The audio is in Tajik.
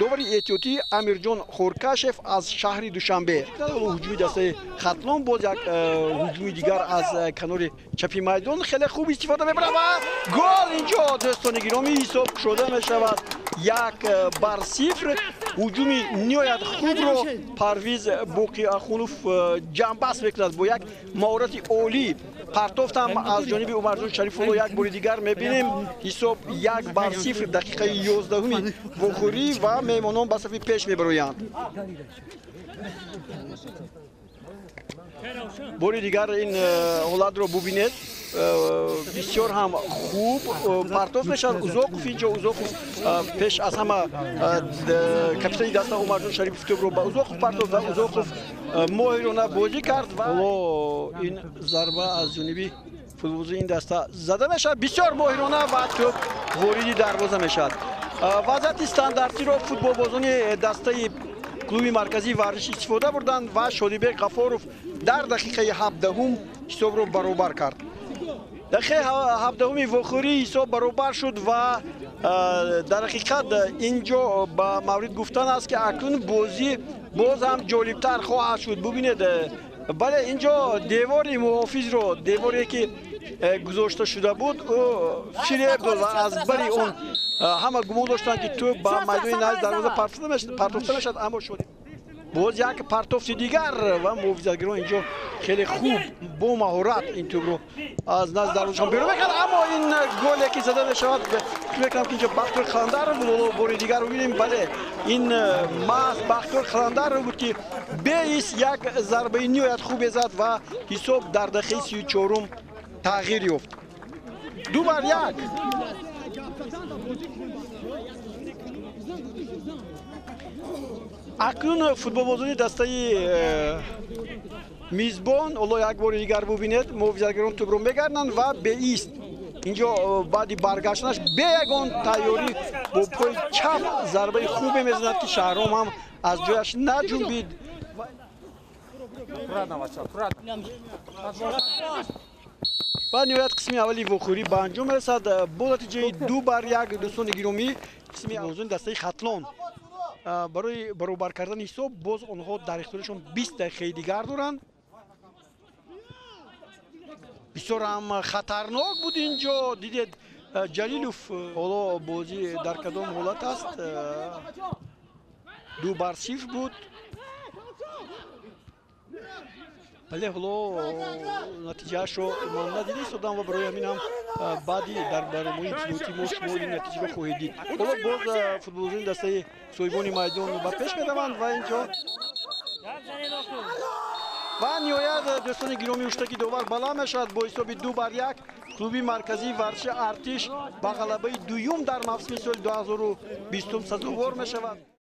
Довари эҳтиётӣ Амирҷон Хуркашев аз шаҳри Душанбе. Ҳуҷуми дастаи Хатлон боз як ҳуҷуми дигар аз канори чапи майдон хеле хуб истифода мебарад ва гол инҷо дӯстони гиромӣ ҳисоб шуда мешавад 1-0. Ҳуҷуми ниҳоят хубро Парвиз Боқиахунов ҷамъбаст мекунад бо як маҳорати олӣ. Партофтам аз ҷониби Умарҷон Шарифулло як бори дигар мебинем. Ҳисоб 1-0 дақиқаи 11-уми вохӯрӣ ва меҳмонон ба сафи пеш мебароянд. Бори дигар ин ҳолатро бубинед. Бисёр ҳам хуб партофт мешавад. Узоқов инҷо, Узоқов пеш аз ҳама капитани даста Умарҷон Шарипов тӯбро ба Узоқов партофт ва Узоқов моҳирона бозӣ кард ва ҳоло ин зарба аз ҷониби футболбози ин даста зада мешавад. Бисёр моҳирона ва тӯб вориди дарвоза мешавад. Вазъияти стандартиро футболбозони дастаи клуби марказии варзиш истифода бурданд ва Шодибек Ғафоров дар дақиқаи 17-ум ҳисобро баробар кард. Дақиқаи 17-уми вохӯрӣ ҳисоб баробар шуд ва дар ҳақиқат инҷо ба маврид гуфтан аст, ки акнун бозӣ боз ҳам ҷолибтар хоҳад шуд. Бубинед, бале, инҷо девори муҳофизро, деворе ки гузошта шуда буд, ӯ фиреб дод ва аз бари он ҳама гумон доштанд, ки тӯб ба майдони назди дарвоза партофта мешавад, аммо шуд. Боз як партофти дигар ва муҳофизатгарон инҷо хеле хуб бо маҳорат ин тӯбро аз назди дарвозашон берун мекард, аммо ин голе ки зада мешавад, фикр мекунам, ки инҷо Бахтиёр Қаландаров буд. Ҳоло бори дигар бубинем. Бале, ин маҳз Бахтиёр Қаландаров буд, ки беис як зарбаи ниҳоят хубе зад ва ҳисоб дар дақиқаи 34-ум тағйир ёфт. 2-1. Акнун футболбозони дастаи мизбон, ҳоло як бори дигар бубинед, муҳофизатгарон тӯбро мегарданд ва беист инҷо баъди баргаштанаш бе ягон тайёрӣ бо пои чап зарбаи хубе мезанад, ки Шаҳром ҳам аз ҷояш наҷунбид. Ва ниҳоят қисми аввали вохӯрӣ ба анҷом мерасад бо натиҷаи 2-1. Дӯстони гиромӣ, қисми бозони дастаи Хатлон барои баробар кардани ҳисоб боз онҳо дар ихтиёрашон 20 дақиқаи дигар доранд. Бисёр ҳам хатарнок буд инҷо. Дидед, Ҷалилов ҳоло бозӣ дар кадом ҳолат аст? 2-0 буд. Бале, ҳоло натиҷаашро ман надида истодам ва барои ҳамин ҳам баъди дар барномаи иттилоотӣ мо шумо ин натиҷаро хоҳед дид. Ҳоло боз футболбозони дастаи соҳибони майдон ба пеш мераванд ва инҷо ва ниҳоят дӯстони гиромӣ, ҳуштаки довар баланд мешавад бо ҳисоби 2-1. Клуби марказии варзиши Артиш ба ғалабаи дуюм дар мавсими соли 2020 сазовор мешавад.